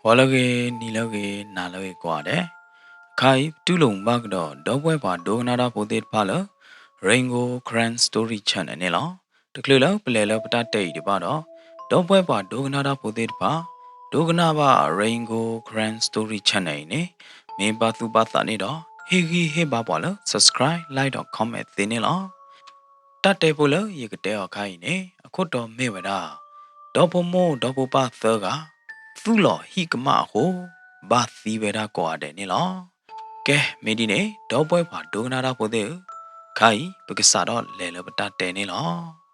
ပှၤလၢအဂ့ၤ နံၤလၢအဂ့ၤ နၤလၢအဂ့ၤကိးဂၤဒဲး, အခါအံၤ ပတူၢ်လိာ်မုာ်ဘၣ်ကဒီး ဒီပုၢ်ဝဲၢ်ပှၤဒိကနၣ်တၢ်ဖိသ့ၣ်တဖၣ်လၢ Rain Gold Karen Story Channel န့ၣ်လီၤ. တချုးလၢပလဲၤလၢပတၢ်တဲအံၤဒံးဘၣ်ဒီး ဒီပုၢ်ဝဲၢ်ပှၤဒိကနၣ်တၢ်ဖိသ့ၣ်တဖၣ် ဒိကနၣ်ဘၣ် Rain Gold Karen Story Channel အံၤန့ၣ် မ့ၢ်ဘၣ်သူၣ်ဘၣ်သးန့ၣ်ဒီး ဟ့ၣ်ဂံၢ်ဟ့ၣ်ဘါပှၤလၢ subscribe, like ဒီး comment သ့န့ၣ်လီၤ. တၢ်တဲဖိလၢယကတဲအီၤခါအံၤန့ၣ် အခိၣ်တီမ့ၢ်ဝဲဒၣ် ဒီဖိမိၢ်ဒီဖိပၢ်သၢဂၤ သူၣ်လီၤဟံၣ်ကမၣ်အဃိ ဘၣ်သံဝဲဒၣ်ကိးဂၤဒဲးန့ၣ်လီၤ. ကဲ မ့ၢ်ဒ်န့ၣ် ဒီပုၢ်ဝဲၢ်ပှၤဒိကနၣ်တၢ်ဖိသ့ၣ်ဧၢ, ခါအံၤ ပကစးထီၣ်လဲၤလၢပတၢ်တဲန့ၣ်လီၤ.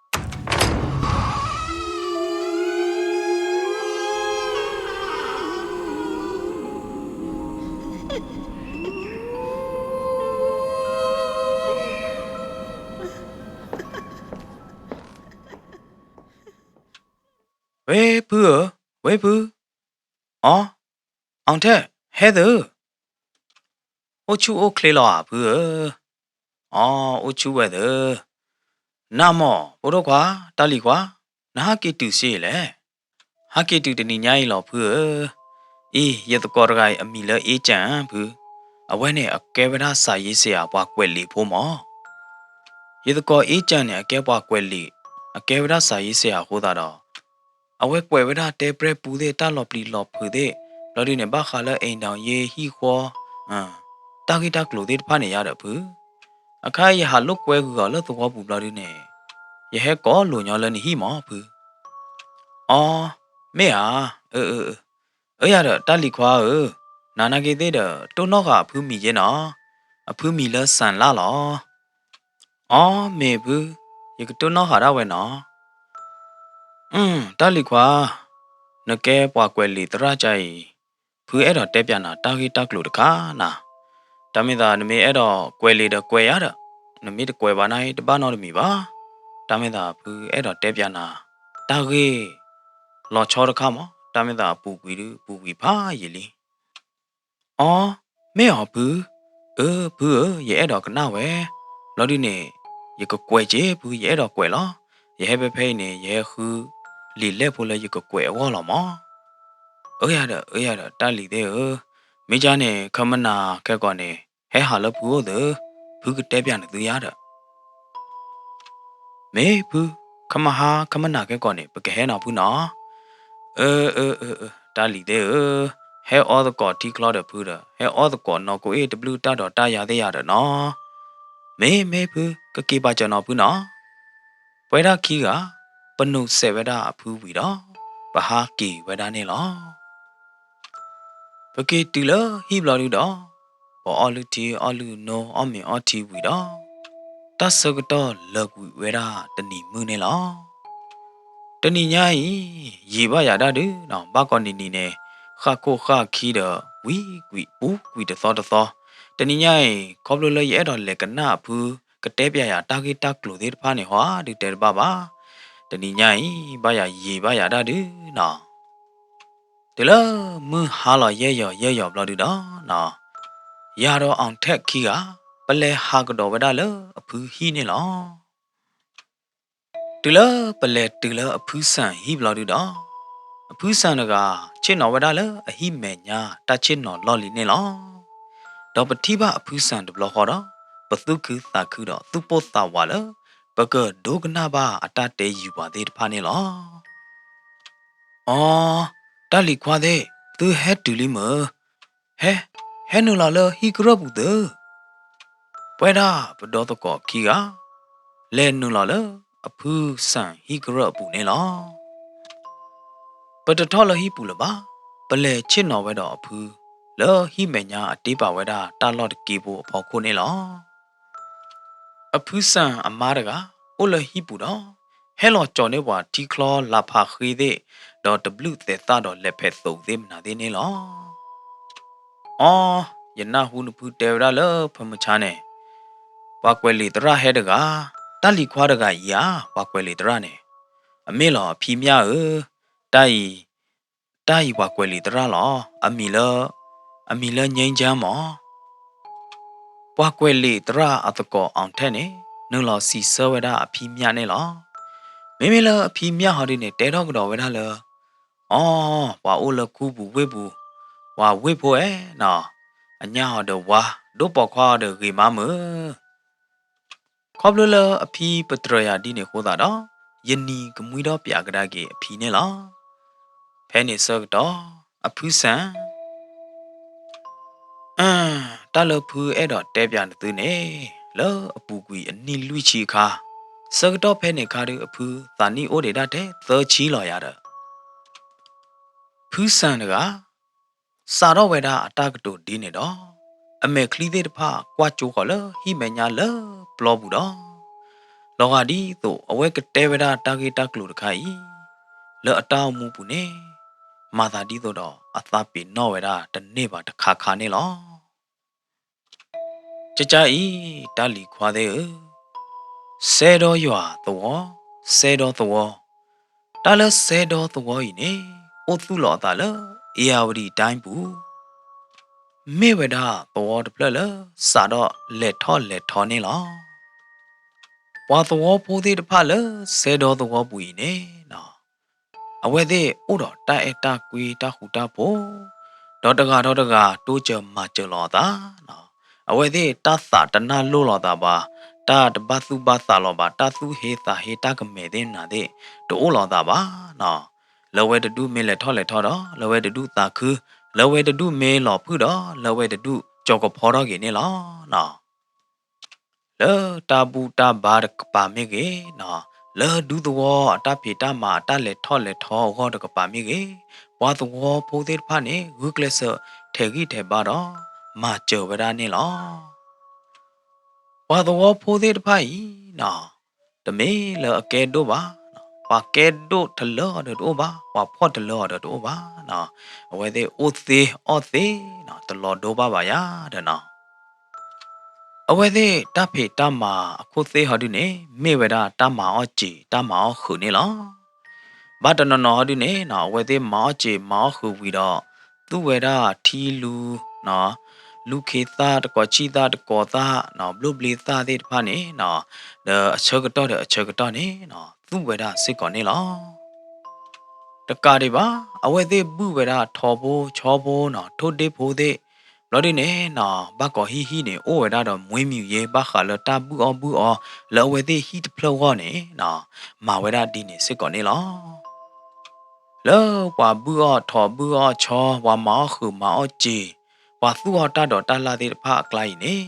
ဝ့ၢ်ဖုဧၢ, ဝ့ၢ်ဖု, အီ, အီၣ်ထဲး, ဟဲသၢ, အိၣ်ဆူၣ်အိၣ်ချ့လီၤဧါ ဖုဧၢ, အီ, အိၣ်ဆူၣ်ဝဲသၢ, နၤမၢ် ဖိဒိၣ်ခွါ, တၢ်လံၤခွါ, နဟးက့ၤတုၤဆံးလဲၣ်. ဟးက့ၤတုၤတနံၤညါအံၤလီၤ ဖုဧၢ, အံၤ ယသကိးတဂၤအံၤအမံၤလၢအ့ကၠၣ် ဖု, အဝဲန့ၣ် အကဲဝဲဒၣ်စးယ့စ့ယၤ ပှၤကွဲးလံာ်ဖိမၢ်. ယသကိးအ့ကၠၣ်န့ၣ် အကဲပှၤကွဲးလံာ်, အကဲဝဲဒၣ်စးယ့စ့ယၤအဃိသတးဒီး အဝဲကွဲးဝဲဒၣ်တဲပြဲၢ်ပူသ့ၣ်တၢ်လီၤပျံၤလီၤဖုးသ့ၣ်, ဘျီဒုန့ၣ် ဘၣ်ဃးလၢ အိမ်ထောင်ရေး, ဟံၣ်ဃီ, တၢ်ဂ့ၢ်တၢ်ကျိၤသ့ၣ်တဖၣ်န့ၣ်ယါဒီး ဖု, အခါအံၤယဟးလိာ်ကွဲဂုာ်အီၤလၢသဝီပူၤဘျီဒုန့ၣ် ယဟဲကိးလိာ်ညီလၢနဟံၣ်မၢ် ဖု. အီ, မ့ၢ်ဧါ, အၢ, အၢ, အၢ, အၢယၤဒီး တၢ်လံၤခွါဧၢ, နၤနာ်က့သ့ၣ်ဒီး တိၢ်နီၣ်ဃာ်အဖုမံၤယဲနီၤ, အဖုမံၤလၢစၣ်လၣ်လီၤ. အီ, မ့ၢ်ဖု, ယကတိၢ်နီၣ်ဃာ်ဒၣ်ဝဲနီၤ. အၢ, တၢ်လံၤခွါ, နကဲပှၤကွဲးလံာ်သရၣ်ကါအံၤ, ဖုအဲၣ်ဒိးတဲပၠးနၤတၢ်ဂ့ၢ်တၢ်ကျိၤတခါနၤ. တၢ်မ့ၢ်သးနမ့ၢ်အဲၣ်ဒိးကွဲးလံာ်ဒီးကွဲးယၤဒီး, နမ့ၢ်တကွဲးဘၣ်န့ၣ် တဘၣ်နီတမံၤဘၣ်. တၢ်မ့ၢ်သးဖုအဲၣ်ဒိးတဲပၠးနၤ တၢ်ဂ့ၢ်လီၤဆီတခါမၢ်, တၢ်မ့ၢ်သးအပူၤကွံာ်ဒုးပူၤကွံာ်ဖးယံာ်လံ. အီ, မ့ၢ်အီၤဖု, အၢ ဖုဧၢ, ယအဲၣ်ဒိးကနၣ်ဝဲ, ဘျီဒုန့ၣ် ယကကွဲးက့ၤဖု, ယအဲၣ်ဒိးကွဲးလီၤ. ယဟဲဖဲဖဲအံၤန့ၣ် ယဟဲဃုလံာ်လဲၢ်ဖိလၢယကကွဲးအဂီၢ်လီၤမၢ်. အၢယၤဒီး အၢယၤဒီး တၢ်လံၤသ့ၣ်ဧၢ, မ့ၢ်ကါန့ၣ် ခမနၤခဲကိာ်န့ၣ် ဟဲဟးလၢဖုအိၣ်သၢ, ဖုကတဲပၠးနသုယၤဒီး မ့ၢ်ဖု, ခမဟါခမနၤခဲကိာ်န့ၣ် ပကဟဲနီၤဖုနီၤ. အၢ အၢ အၢ အၢ တၢ်လံၤသ့ၣ်ဧၢ, ဟဲအီသကိးထံချီဒီးဖုဒီး ဟဲအီသကိးနီၢ်ကိးအ့ၣ်တဘျုးတၢ်ဒီးတၢ်ယၤသ့ၣ်ယၤဒီးနီၤ. မ့ၢ် မ့ၢ်ဖု, ကက့ၤပာ်စၢၤနီၤဖုနီၤ. ပဝဲဒၣ်ခံဂၤ ပနိးစဲးဝဲဒၣ်အဖုဝံၤဒီး ပဟးက့ၤဝဲဒၣ်န့ၣ်လီၤ. ပက့ၤတုၤလၢဟံၣ်ဘျီဒုဒီး ပအီၣ်လုၢ်ထံအီၣ်လုၢ်နိ အီၣ်မ့ၤအီထံဝံၤဒီး တၢ်ဆၢကတီၢ်လၢာ်ကွံာ်ဝဲဒၣ်တနံၤမုၢ်န့ၣ်လီၤ. တနံၤညါအံၤ ယံာ်ဘၣ်ယၤဒၣ်ဒုးနီၤ, ဘၣ်ကိးနံၤနံၤန့ၣ် ဃၣ်ခိၣ်ဃၣ်ခံဒီး ဝံၤကွံာ်ပူၤကွံာ်တသီတသီ, တနံၤညါအံၤ ခီဖျိလၢယအဲၣ်ဒိးလဲၤကနၣ်အဖု ကတဲပၠးယၤတၢ်ဂ့ၢ်တၢ်ကျိၤသ့ၣ်တဖၣ်န့ၣ် ဟီဒုးတဲတဘၣ်ဘၣ်. တနံၤညါအံၤ ဘၣ်ယၤယံာ်ဘၣ်ယၤဒၣ်ဒုးနီၤ. တုၤလၢမုၢ်ဟါလီၤယဲၢ်ယီၤယဲၢ်ယီၤဘျီဒုဒီးနီၤ, ယၤဒီးအီၣ်ထဲးခံဂၤ ပလဲၤဟးကဒီးဝဲဒၣ်လၢအဖုဟံၣ်န့ၣ်လီၤ. တုၤလၢပလဲၤတုၤလၢအဖုစၣ်ဟံၣ်ဘျီဒုဒီး အဖုစၣ်တဂၤ ဆ့ၣ်နီၤဝဲဒၣ်လၢအဟံၣ်မဲာ်ညါတၢ်ဆ့ၣ်နီၤလီၢ်လံၤန့ၣ်လီၤ. ဒီးပထံၣ်ဘၣ်အဖုစၣ်တဘျီဃီဒီး ပသူၣ်ခုသးခုဒီးသူၣ်ပိၢ်သးဝးလၢ ပကဒိကနၣ်ဘၣ်အတၢ်တဲယုာ်ပှၤသ့ၣ်တဖၣ်န့ၣ်လီၤ. အီ, တၢ်လံၤခွါသ့ၣ်, သုဟဲတုၤလံမ့ၢ်, ဟဲ, ဟဲနုာ်လီၤလၢဟံၣ်ကရၢၢ်ပူၤသု. ပဝဲဒၣ်ပဒီသကိးခံဂၤ လဲၤနုာ်လီၤလၢအဖုစၣ်ဟံၣ်ကရၢၢ်အပူၤန့ၣ်လီၤ. ပတထီၣ်လၢဟံၣ်ပူၤလၢၤဘၣ်, ပလဲၤဆ့ၣ်နီၤဝဲဒီးအဖု လၢဟံၣ်မဲာ်ညါအတ့ပာ်ဝဲဒၣ်တၢ်လီၢ်တက့ဖိအဖီခိၣ်န့ၣ်လီၤ. အဖုစၣ်အမါတဂၤ အိၣ်လၢဟံၣ်ပူၤဒီး ဟဲလီၤကၠီၤန့ၢ်ပှၤထံချီလါဖးဃ့သ့ၣ်, ဒီးတဘျုးသဲးသၣ်ဒီးလဲၤဖဲးသိးသ့ၣ်မနုၤသ့ၣ်န့ၣ်လီၤ. အီ, ယနၢ်ဟူနဖုတဲဝဲဒၣ်လၢဖၢမုၢ်ဆါန့ၣ်, ပှၤကွဲးလံာ်သရၣ်ဟဲတဂၤ, တၢ်လံၤခွါတဂၤအံၤဧါ, ပှၤကွဲးလံာ်သရၣ်န့ၣ်, အမ့ၢ်လီၤအဖံးမၠၣ်ဧၢ, တၢ်အံၤ တၢ်အံၤပှၤကွဲးလံာ်သရၣ်လီၤ, အမံၤလၢ, အမံၤလၢ ငြိမ်းချမ်း မၢ်. ပှၤကွဲးလံာ်သရၣ်အသကိးအီၣ်ထဲးန့ၣ် နုာ်လီၤစံးဆၢဝဲဒၣ်အဖံးမၠၣ်န့ၣ်လီၤ. မ့မ့ၢ်လၢအဖံးမၠၣ်ဟီဒုန့ၣ် တဲထီၣ်ကဒီးဝဲဒၣ်လၢ, အီ, ပှၤအိၣ်လၢခူပူၤဝ့ၢ်ပူၤ, ပှၤဝ့ၢ်ဖိဧၢနီၤ, အညၣ်အီၤဒီးဝါ, ဒိၣ်ပိာ်ခွါအီၤဒီးဂ့ၤမါမုၢ်. ခီဖျိလၢအဖံပတြၢၤယၤဒ်န့ၣ်အဃိသတးဒီး, ယနံၤကမှံဒီးပၠးကဒါက့ၤအဖံန့ၣ်လီၤ. ဖဲန့ၣ်ဆၢကတီၢ်, အဖုစၢ် တၢ်လၢဖုအဲၣ်ဒိးတဲပၠးနသုန့ၣ်, လၢအပူၤကွံာ်အနံၣ်လွံၢ်ဆံအခါ, ဆၢကတီၢ်ဖဲန့ၣ်အခါဒီး အဖုသးနံၣ်အိၣ်ဒံးဒၣ်ထဲသၢဆံလီၤယၤဒီး ဖုစၢ်တဂၤ စးထီၣ်ဝဲဒၣ်အတၢ်ကတိၤဒ်န့ၣ်ဒီး, အမဲာ်ချံသ့ၣ်တဖၣ်ကွၢ်ကၠိဃီၤလၢဟံၣ်မဲာ်ညါလၢပျီပူၤဒီး, လီၤဂာ်ဒ်သိးအဝဲကတဲဝဲဒၣ်တၢ်ဂ့ၢ်တၢ်ကျိၤတခါအံၤ, လၢအတၢ်အိၣ်မူပူၤန့ၣ်, မၤသးဒ်သိးဒီးအသးပ့ၤနီၣ်ဝဲဒၣ်တန့ၢ်ဘၣ်တခါခါန့ၣ်လီၤ. ကကါအံၤ, တၢ်လံၤခွါသ့ၣ်ဧၢ, စဲဒီယွၤသဝီ, စဲဒီသဝီ, တၢ်လၢစဲဒီသဝီအံၤန့ၣ်, အိၣ်သူၣ်လီၤအသးလၢ အ့ၤယၤဝဒံၣ်တၢ်ပူၤ, မ့ၢ်ဝဲဒၣ်သဝီတဖျၢၣ်လၢစးထီၣ်လဲၤထီၣ်လဲၤထီန့ၣ်လီၤ. ပှၤသဝီဖိသ့ၣ်တဖၣ်လၢစဲဒီသဝီပူၤအံၤန့ၣ်, အဝဲသ့ၣ်အိၣ်ဒီးတၢ်အဲၣ်တၢ်ကွံတၢ်ဃူတၢ်ဖိး, ဒီးတဂၤဒီးတဂၤတိစၢၤမၤစၢၤလီၤအသး, အဝဲသ့ၣ်တၢ်သးတနၢ်လိၣ်လီၤသးဘၣ်, တၢ်တဘၣ်သူၣ်ဘၣ်သးလီၤဘၣ်, တၢ်သူၣ်ဟ့သးဟ့တၢ်ကမဲာ်သ့ၣ်နၤသ့ၣ် တအိၣ်လီၤသးဘၣ်. လၢဝဲတဒူၣ်မ့ၢ်လဲၤထီၣ်လဲၤထီဒီး လၢဝဲတဒူၣ်သးခု, လၢဝဲတဒူၣ်မ့ၢ်လီၤဖုၣ်ဒီး လၢဝဲတဒူၣ်ကၠီၤကဖီထီၣ်က့ၤန့ၣ်လီၤ. လၢတၢ်ဘူၣ်တၢ်ဘါတကပၤမ့ၢ်ဂ့ၤ, လၢဒူသဝီအတၢ်ဖံးတၢ်မၤအတၢ်လဲၤထီၣ်လဲၤထီအဂီၢ်တကပၤမ့ၢ်ဂ့ၤ, ပှၤသဝီဖိသ့ၣ်တဖၣ်န့ၣ် ဂုာ်ကျဲးစၢးထဲးဂံၢ်ထဲးဘါဒီး မၤစၢၤဝဲဒၣ်န့ၣ်လီၤ. ပှၤသဝီဖိသ့ၣ်တဖၣ်အံၤ, တမ့ၢ်လၢအကဲဒိၣ်ဘၣ်, ပှၤကဲဒိၣ်တလၢအီၤဒီးတအိၣ်ဘၣ်, ပှၤဖှီၣ်တလၢအီၤဒီးတအိၣ်ဘၣ်. အဝဲသ့ၣ်အိၣ်သ့အီၣ်သ့, တလီၤဒိဘၣ်ဘၣ်ယၤဒီးနီၤ. အဝဲသ့ၣ်တၢ်ဖံးတၢ်မၤအခိၣ်သ့ၣ်ဟီဒုန့ၣ် မ့ၢ်ဝဲဒၣ်တၢ်မၤအီၣ်စံာ် တၢ်မၤအီၣ်ဃုာ်န့ၣ်လီၤ. ဘၣ်တနီၤနီၤဟီဒုန့ၣ်နီၤ အဝဲသ့ၣ်မၤအီၣ်စံာ်မၤအီၣ်ဃုာ်ဝံၤဒီး သူဝဲဒၣ်ထံလူ, လူခ့သၣ်တကိးဆံၣ်သၣ်တကိးသၣ်, ဘျိၣ်ဘျ့သၣ်သ့ၣ်တဖၣ်န့ၣ်နီၤ, ဒီးအဆၢကတီၢ်ဒီးအဆၢကတီၢ်န့ၣ်နီၤ သူဝဲဒၣ်စ့ၢ်ကီးန့ၣ်လီၤ. တကးဒံးဘၣ် အဝဲသ့ၣ်ဘုၣ်ဝဲဒၣ်ထိၣ်ဖိဆီဖိနီၤ ထိၣ်ဒ့ၣ်ဖိသ့ၣ်, ဘျီဒုန့ၣ်နီၤ ဘၣ်ကိးဟံၣ်ဟံၣ်န့ၣ် အိၣ်ဝဲဒၣ်ဒီးမွ့မံၤယ့ ဘၣ်ဃးလၢတၢ်ဘုၣ်အီၣ်ဘုၣ်အီ လၢအဝဲသ့ၣ်ဟံၣ်တဖျၢၣ်အဂီၢ်န့ၣ်နီၤ မၤဝဲဒၣ်ဒ်န့ၣ်စ့ၢ်ကီးန့ၣ်လီၤ. လၢပှၤဘုၣ်အီၣ်ထိၣ်ဘုၣ်အီၣ်ဆီ ပှၤမၤအီၣ်ဃုာ်မၤအီၣ်စ့, ပှၤသူၣ်အီၣ်တၢ်ဒိးတၢ်လၣ်သ့ၣ်တဖၣ်အကျါအံၤန့ၣ်,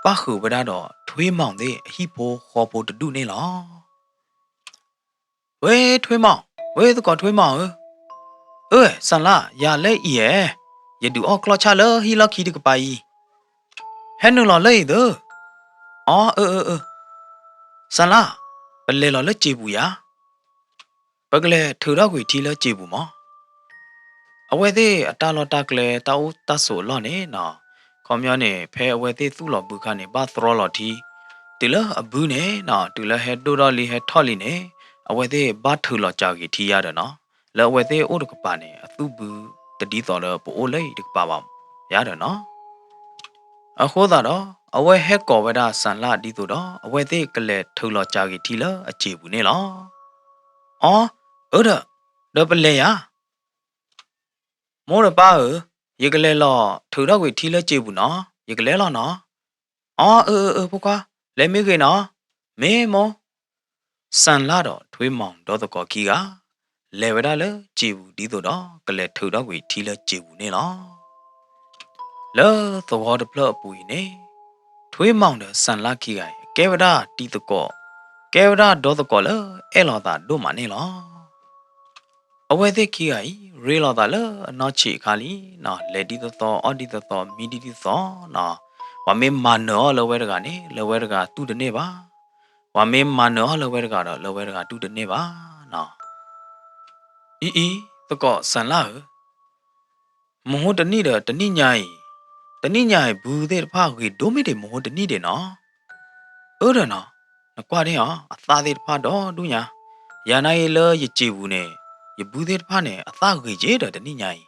ပၣ်ဃုာ်ဝဲဒၣ်ဒီးထွ့မီၣ်သ့ၣ်အဟံၣ်ဖိဃီဖိတဒူၣ်န့ၣ်လီၤ. ဝဲထွ့မီၣ်, ဝဲသကိးထွ့မီၣ်ဧၢ, အၢ စၢ်လၢ် ယၤလၢအံၤဧဲ, ယဒုးအီၣ်ကျီၢ်ဆၣ်လၢဟံၣ်လီၢ်ခံတကပၤအံၤ, ဟဲနုာ်လီၤလၢအံၤသု, အီ အၢ အၢ အၢ, စၢ်လၢ်, ပလဲၤလီၤလၢစံာ်ပူၤယၤ ပကလဲၤထုးထီၣ်ကွံာ်ထံလၢစံာ်ပူၤမး. အဝဲသ့ၣ်အတၢ်လီၢ်တၢ်ကျဲတၢ်အိၣ်တၢ်ဆိးအလီၢ်န့ၣ်နီၤ, ခီပညီန့ၣ် ဖဲအဝဲသ့ၣ်သူၣ်လီၤဘုခါန့ၣ် ဘၣ်သြီလီၤထံ, တုၤလၢအဘုန့ၣ်နီၤ တုၤလၢဟဲဒိၣ်ထီၣ်လံဟဲထီၣ်လံန့ၣ်, အဝဲသ့ၣ်ဘၣ်ထုးလီၤစှၤက့ၤထံယါဒီးနီၤ, လၢအဝဲသ့ၣ်အိၣ်တကပၤန့ၣ် အသူၣ်ဘုတဒ်သိးလၢပအိၣ်လၢအံၤတကပၤဘၣ်ယါဒီးနီၤ. အဃိသတးဒီး အဝဲဟဲကိးဝဲဒၣ်စၢ်လၢ်ဒ်သိးဒီး အဝဲသ့ၣ်ကလဲၤထုးလီၤစှၤက့ၤထံလၢအစံာ်ပူၤန့ၣ်လီၤ. အီ အၢဒီး, ဒီးပလဲၤယၤ. မိၢ်ဒီးပၢ်ဧၢ, ယကလဲၤလီၤထုးထီၣ်ကွံာ်ထံလၢစံာ်ပူၤနီၤ, ယကလဲၤလီၤနီၤ. အီ အၢ အၢ အၢ ဖိခွါ, လဲၤမ့ၢ်ဂ့ၤနီၤ, မ့ၢ်မိၢ်. စၢ်လၢ်ဒီးထွ့မီၣ်ဒီးသကိးခံဂၤ လဲၤဝဲဒၣ်လၢစံာ်ပူၤဒ်သိးဒီး ကလဲၤထုးထီၣ်ကွံာ်ထံလၢစံာ်ပူၤန့ၣ်လီၤ. လၢသဝီတဖျၢၣ်အပူၤအံၤန့ၣ်, ထွ့မီၣ်ဒီးစၢ်လၢ်ခံဂၤအံၤ ကဲဝဲဒၣ်တံၤသကိး, ကဲဝဲဒၣ်ဒီသကိးလၢအဲၣ်လီၤသးဒိၣ်မးန့ၣ်လီၤ. အဝဲသ့ၣ်ခံဂၤအံၤ ရ့လိာ်သးလၢအနီၢ်ဆံးအခါလံနီၤ, လဲၤဒ်သိးသိး အီၣ်ဒ်သိးသိး မံဒ်သိးသိးနီၤ, ပှၤမ့ၢ်မၤနၢၤအီၤလၢဝဲတဂၤန့ၣ် လၢဝဲတဂၤတူၢ်တန့ၢ်ဘၣ်, ပှၤမ့ၢ်မၤနၢၤအီၤလၢဝဲတဂၤဒီး လၢဝဲတဂၤတူၢ်တန့ၢ်ဘၣ်နီၤ. အံၤအံၤ သကိးစၢ်လၢ်ဧၢ, မဟိတနံၣ်ဒီးတနံၣ်ညါအံၤ, တနံၣ်ညါအံၤ ဘုသ့ၣ်တဖၣ်ဂ့ၤဒိၣ်မ့ၢ်ဒံးမဟိတနံၣ်ဒံးနီၤ. အၢဒီးနီၤ, နကွၢ်န့ၢ်အီၤ အသၣ်သ့ၣ်တဖၣ်ဒီဒူၣ်ညါ, ယၤနာ်က့လၢယစံာ်ပူၤန့ၣ်, ယဘုသ့ၣ်တဖၣ်န့ၣ် အသၣ်ဂ့ၤက့ဒီးတနံၣ်ညါအံၤ.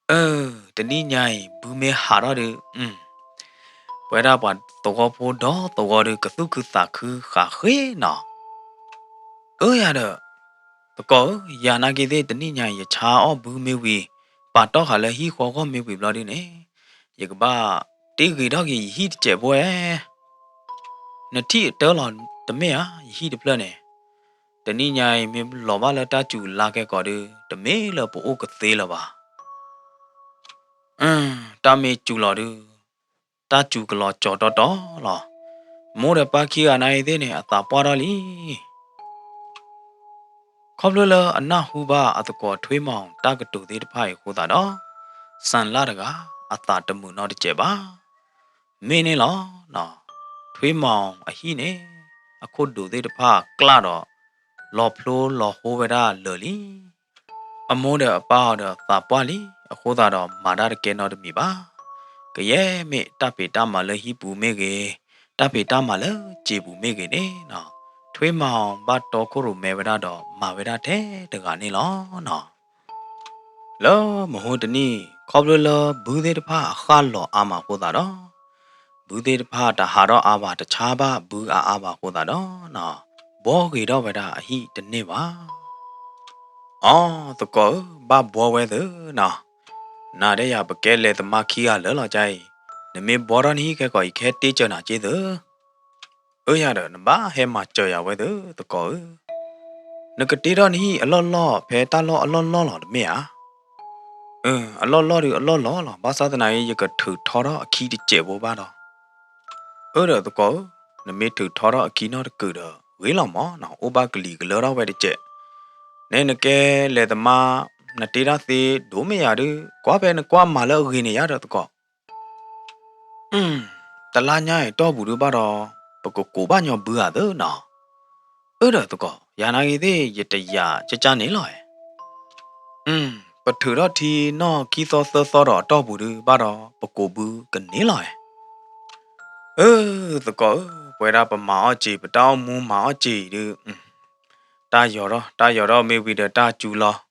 အၢ, တနံၣ်ညါအံၤ ဘုမ့ၢ်ဟးထီၣ်ဒီး, ပဝဲဒၣ်ပှၤသဝီဖိဒီသဝီဒီး ကသူၣ်ခုသးခုဃာ်ဃ့နီၤ. အၢယၤဒီး, သကိးဧၢ, ယၤနာ်က့သ့ၣ်တနံၣ်ညါအံၤ ယဆါအီၣ်ဘုမ့ၢ်ဝံၤ, ပာ်တီၢ်ဃာ်လၢဟံၣ်ဃီဂီၢ်မ့ၢ်ဝံၤဘျီဒုန့ၣ်, ယကဘၣ်တ့ဂ့ၤထီၣ်က့ၤယဟံၣ်တစဲးဖိဧါ. နထံၣ်အတၢ်လီၤတမ့ၢ်ဧါ, ယဟံၣ်တဖျၢၣ်န့ၣ်, တနံၤညါအံၤမ့ၢ်လီၤဘၣ်လၢတၢ်စူၤလါကဲကီးဒု, တမ့ၢ်လၢပအိၣ်ကသ့လၢၤဘၣ်. တၢ်မ့ၢ်စူၤလီၤဒု, တၢ်စူၤကလီၤကၠီၤတီတီလီၤ. မိၢ်ဒီးပၢ်ခံဂၤနာ်အံၤသ့ၣ်န့ၣ် အသးပှၢ်ထီၣ်လံ. ခီဖျိလၢအနၢ်ဟူဘၣ်အသကိးထွ့မီၤတၢ်ကတိၤသ့ၣ်တဖၣ်အံၤအဃိသတးဒီး, စၣ်လၣ်တဂၤ အသးတမုာ်နီတစဲးဘၣ်. မ့ၢ်န့ၣ်လီၤ. ထွ့မီၤအဟံၣ်န့ၣ် အခိၣ်ဒိးသ့ၣ်တဖၣ်ကျၣ်ဒီး လီၤဖျိလီၤဟိဝဲဒၣ်လၢာ်လံ. အမိၢ်ဒီးအပၢ်အီၤဒီးသးပှၢ်လံအဃိသတးဒီး မၤတၢ်တကဲနီတမံၤဘၣ်. ကယဲၢ်မ့ၢ်တၢ်ဖံးတၢ်မၤလၢဟံၣ်ပူၤမ့ၢ်ဂ့ၤ, တၢ်ဖံးတၢ်မၤလၢစံာ်ပူၤမ့ၢ်ဂ့ၤန့ၣ်, ထွ့မီၤဘၣ်တီခိၣ်ရိၣ်မဲဝဲဒၣ်ဒီးမၤဝဲဒၣ်ထဲတဂၤန့ၣ်လီၤ. လၢမဟိတနံၣ် ခီဖျိလၢဘုသ့ၣ်တဖၣ်အဃၣ်လီၤအါမးအဃိသတးဒီး, ဘုသ့ၣ်တဖၣ်တဟးထီၣ်အါဘၣ် တဆါဘၣ်ဘုအါအါဘၣ်အဃိသတးဒီး, ဘှီဂ့ၤထီၣ်ဝဲဒၣ်အဟံၣ်တန့ၢ်ဘၣ်. အိ သကိးဧၢ, ဘၣ်ဘှီဝဲသုနီၤ. နၤဒဲယၤ ပကဲလဲၤသမါခံဂၤလၢာ်လီၤ ကါအံၤ, နမ့ၢ်ဘှီထီၣ်နဟံၣ်ခဲကီးအံၤ ကဟဲတ့စၢၤနၤက့သု. အၢ ယၤဒီး နဘၣ်ဟဲမၤစၢၤယၤဝဲသု သကိးဧၢ. နကတ့ထီၣ်နဟံၣ်အလီၢ်လီၢ် ဖဲတၢ်လီၢ်အလီၢ်လီၢ်လီၤ တမ့ၢ်ဧါ. အၢ အလီၢ်လီၢ်ဒီးအလီၢ်လီၢ်လီၤ, ဘၣ်ဆၣ်သနာ်က့ ယကထုးထီထီၣ်အခံတစဲးဖိဘၣ်ဒီး. အၢ ဒီးသကိးဧၢ, နမ့ၢ်ထုးထီထီၣ်အခံနီတကုာ်ဒီး ဂ့ၤလီၤမးနီၤ, အိၣ်ဘၣ်ကလံၤကလၢထီၣ်ဝဲတစဲး. န့ၣ်နကဲလဲၤသမါ, နတ့တၢ်သ့ဒိၣ်မ့ၢ်ယၤဒုး, ကွၢ်ဖဲနကွၢ်မၤလၢအဂ့ၤန့ၣ်ယၤဒီးသကိး တလါညါအံၤတီၢ်ပူၤဒုးဘၣ်ဒီး, ပကကိးဘၣ်ညီဘုဧါသၢနီၤ. အၢ ဒီးသကိး, ယၤနာ်ဂ့ၤသ့ၣ် ယတယာ်ကၢ်ကၢ်န့ၣ်လီၤ. ပထုးထီၣ်ထံနီၢ်ခံသီသၢသီဒီးအတီၢ်ပူၤဒုးဘၣ်ဒီး ပကိးဘုကန့ၢ်လီၤ. အၢ သကိးဧၢ, ပဝဲဒၣ်ပမၤအီၣ်စ့ၤ ပတၢ်အိၣ်မူမၤအီၣ်စ့ၤအံၤဒုး, တၢ်ယီၤထီၣ် တၢ်ယီၤထီၣ်မ့ၢ်ဝံၤဒီးတၢ်စူၤလီၤ.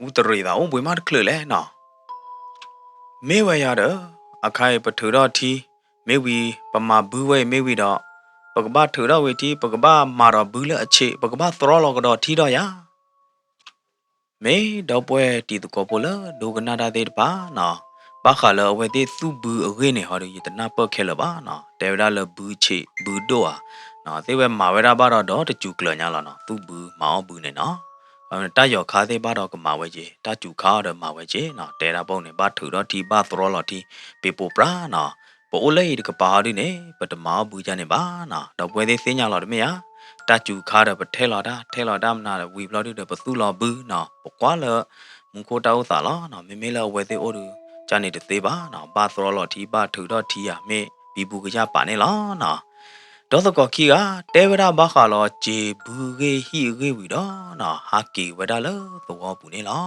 အူတရံးသးအိၣ်ဘှံးမးတချုးလဲၣ်နီၤ. မ့ၢ်ဝဲယၤဒီး, အခါအံၤပထုးထီၣ်ထံ, မ့ၢ်ဝံၤ ပမၤဘုဝဲအံၤမ့ၢ်ဝံၤဒီး, ပကဘၣ်ထုးထီၣ်ဝံၤထံ ပကဘၣ်မၤဒီးဘုလၢအဆံး ပကဘၣ်သြီလီၤကဒီးထံဒီးယၤ မ့ၢ်ဒီပုၢ်ဝဲၢ်တံၤသကိးဖိလၢဒိကနၣ်တၢ်သ့ၣ်တဖၣ်နီၤ, ဘၣ်ဃးလၢအဝဲသ့ၣ်သူၣ်ဘုအဂ့ၢ်န့ၣ်ဟီဒီး ယတနၢ်ပၢၢ်ခဲလၢာ်ဘၣ်နီၤ, တဲဝဲဒၣ်လၢဘုဆံးဘုဒိၣ်ဧါ, သ့ၣ်ဝဲမၤဝဲဒၣ်ဘၣ်ဒီးဒီတစူၤကျၢၤညါလီၤနီၤ, သူၣ်ဘုမၤအီၣ်ဘုန့ၣ်နီၤ, တၢ်ယီၤခါသ့ၣ်ဘၣ်ဒီးကမၤဝဲက့ၤ, တၢ်စူၤခါအီၤဒီးမၤဝဲက့ၤနီၤ, တဲဒၣ်ပူန့ၣ် ဘၣ်ထုးထီၣ်ထံ ဘၣ်သြီလီၤထံ, ပ့ၤပိာ်ပြးနီၤ, ပအိၣ်လၢအံၤတကပၤဟီဒုန့ၣ် ပတမၤအီၣ်ဘုကါန့ၣ်ဘၣ်နီၤ, ဒီပုၢ်ဝဲၢ်သ့ၣ်သ့ၣ်ညါလီၤတမ့ၢ်ဧါ, တၢ်စူၤခါဒီးပထဲလီၤတၢ် ထဲလီၤတၢ်မနုၤဒီးဝံၤဘျီဒုဒီးပသူၣ်လီၤဘုနီၤ, ပကွၢ်လၢ မူခိၣ်တၢ်အိၣ်သးလီၤနီၤ, မ့မ့ၢ်လၢအဝဲသ့ၣ်အိၣ်ဒုး ကါန့ၣ်တသ့ဘၣ်နီၤ, ဘၣ်သြီလီၤထံ ဘၣ်ထုးထီၣ်ထံဧါ မ့ၢ်ဘံဘူကစၢ်ပာ်န့ၣ်လီၤနီၤ, ဒီသကိးခံဂၤ တဲဝဲဒၣ်ဘၣ်ဃးလီၤစ့ၤဘုဂ့ၢ်ဟံၣ်အဂ့ၢ်ဝံၤဒီးနီၤ, ဟးက့ၤဝဲဒၣ်လၢသဝီပူၤန့ၣ်လီၤ.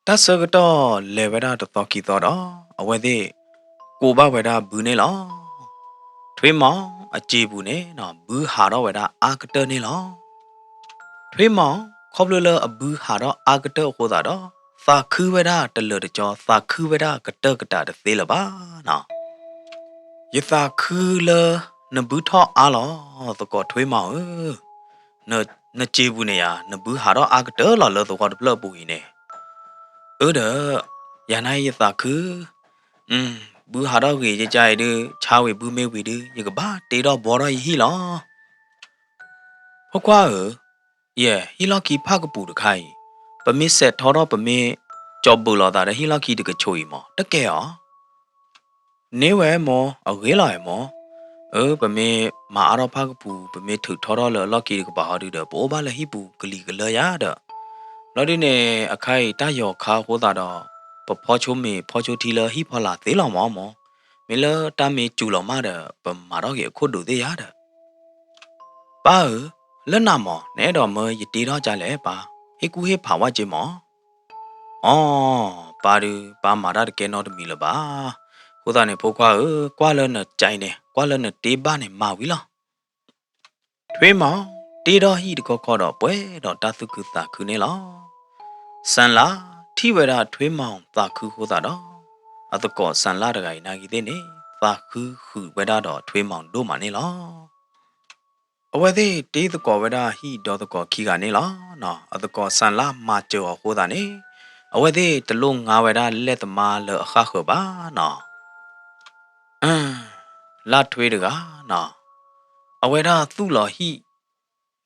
တၢ်ဆၢကတီၢ်လဲၤဝဲဒၣ်တသီခံသီဒီး အဝဲသ့ၣ် ကိးဘၣ်ဝဲဒၣ်ဘုန့ၣ်လီၤ. ထွ့မီၤအစ့ၤပူၤန့ၣ်နီၤ ဘုဟးထီၣ်ဝဲဒၣ်အါကတၢၢ်န့ၣ်လီၤ. ထွ့မီၤ ခီဖျိလၢအဘုဟးထီၣ်အါကတၢၢ်အဃိသတးဒီး သးခုဝဲဒၣ်တလၢာ်တကီ, သးခုဝဲဒၣ်ကတၢၢ်ကတၢၢ်တသ့လၢၤဘၣ်နီၤ. ယသးခုလၢနဘုထီၣ်အါလီၤ, သကိးထွ့မီၤဧၢ, နစ့ၤပူၤန့ၣ်ယၤ နဘုဟးထီၣ်အါကတၢၢ်လီၤလၢသဝီတဖျၢၣ်အပူၤအံၤန့ၣ်, အၢ ဒီး ယၤနာ်အံၤယသးခု, ဘုဟးထီၣ်ဂ့ၤကကါအံၤဒုး ဆါဝံၤဘုမ့ၢ်ဝံၤဒုး ယကဘၣ်တ့ထီၣ်ဘှီထီၣ်ယဟံၣ်လီၤ. ဖိခွါဧၢ, ယဲ ဟံၣ်လီၢ်ခံဖၣ်ကပူၤတခါအံၤ, ပမ့ၢ်စဲးထီထီၣ် ပမ့ၢ်ကၠီၤဘုးလိာ်သးဒီးဟံၣ်လီၢ်ခံတကဆိးအံၤမး တကဲဧါ. န့ၢ်ဝဲမး အဂ့ၤလီၤဧါမး, အၢ ပမ့ၢ်မၤအါထီၣ်ဖၣ်ကပူၤ ပမ့ၢ်ထုးထီထီၣ်လၢအလီၢ်ခံတကပၤဟီဒုးဒီး ပအိၣ်ဘၣ်လၢဟံၣ်ပူၤကလံၤကလၢယၤဒီး, ဘျီဒုန့ၣ် အခါအံၤတၢ်ယီၤခါအဃိသတးဒီး ပဖီဆိမ့ၤဖီဆိထံလၢဟံၣ်ဖီလာ်သ့လီၤမးမး, မ့ၢ်လၢတၢ်မ့ၢ်စူၤလီၤမးဒီး ပမၤထီၣ်က့ၤအခိၣ်ဒိးသ့ၣ်ယၤဒီး ပၢ်ဧၢ, လၢနၤမး နအဲၣ်ဒိးမၢယတ့ထီၣ်ကလဲၣ်ပၢ်, ဟ့ၣ်ကူၣ်ဟ့ၣ်ဖးဝဲက့ၤမး. အိ ပၢ်ဒုး ပၢ်မၤတၢ်တကဲနီတမံၤလၢၤဘၣ်. အဃိသတးန့ၣ် ဖိခွါဧၢ, ကွၢ်လၢနကဲန့ၣ် ကွၢ်လၢနတ့ဘၣ်န့ၣ် မၤဝံၤလီၤ. ထွ့မီၤ တ့ထီၣ်ဟံၣ်တခီခီဒီး ပှဲၤဒီးတၢ်သူၣ်ခုသးခုန့ၣ်လီၤ. စၣ်လၣ် ထံၣ်ဝဲဒၣ်ထွ့မီၤသးခုအဃိသတးဒီး အသကိးစၣ်လၣ်တဂၤအံၤနာ်ဂ့ၤသ့ၣ်န့ၣ် သးခုဃုာ်ဝဲဒၣ်ဒီးထွ့မီၤဒိၣ်မးန့ၣ်လီၤ. အဝဲသ့ၣ်တ့သကိးဝဲဒၣ်ဟံၣ်ဒီသကိးခံဂၤန့ၣ်လီၤ. အသကိးစၣ်လၣ်မၤစၢၤအီၤအဃိသတးန့ၣ် အဝဲသ့ၣ်တလိၣ်ငါဝဲဒၣ်လဲၣ်သမါလၢအဃၣ်ဃၢၤဘၣ်နီၤ. လၢထွ့တဂၤနီၤ, အဝဲဒၣ်သူၣ်လီၤဟံၣ်,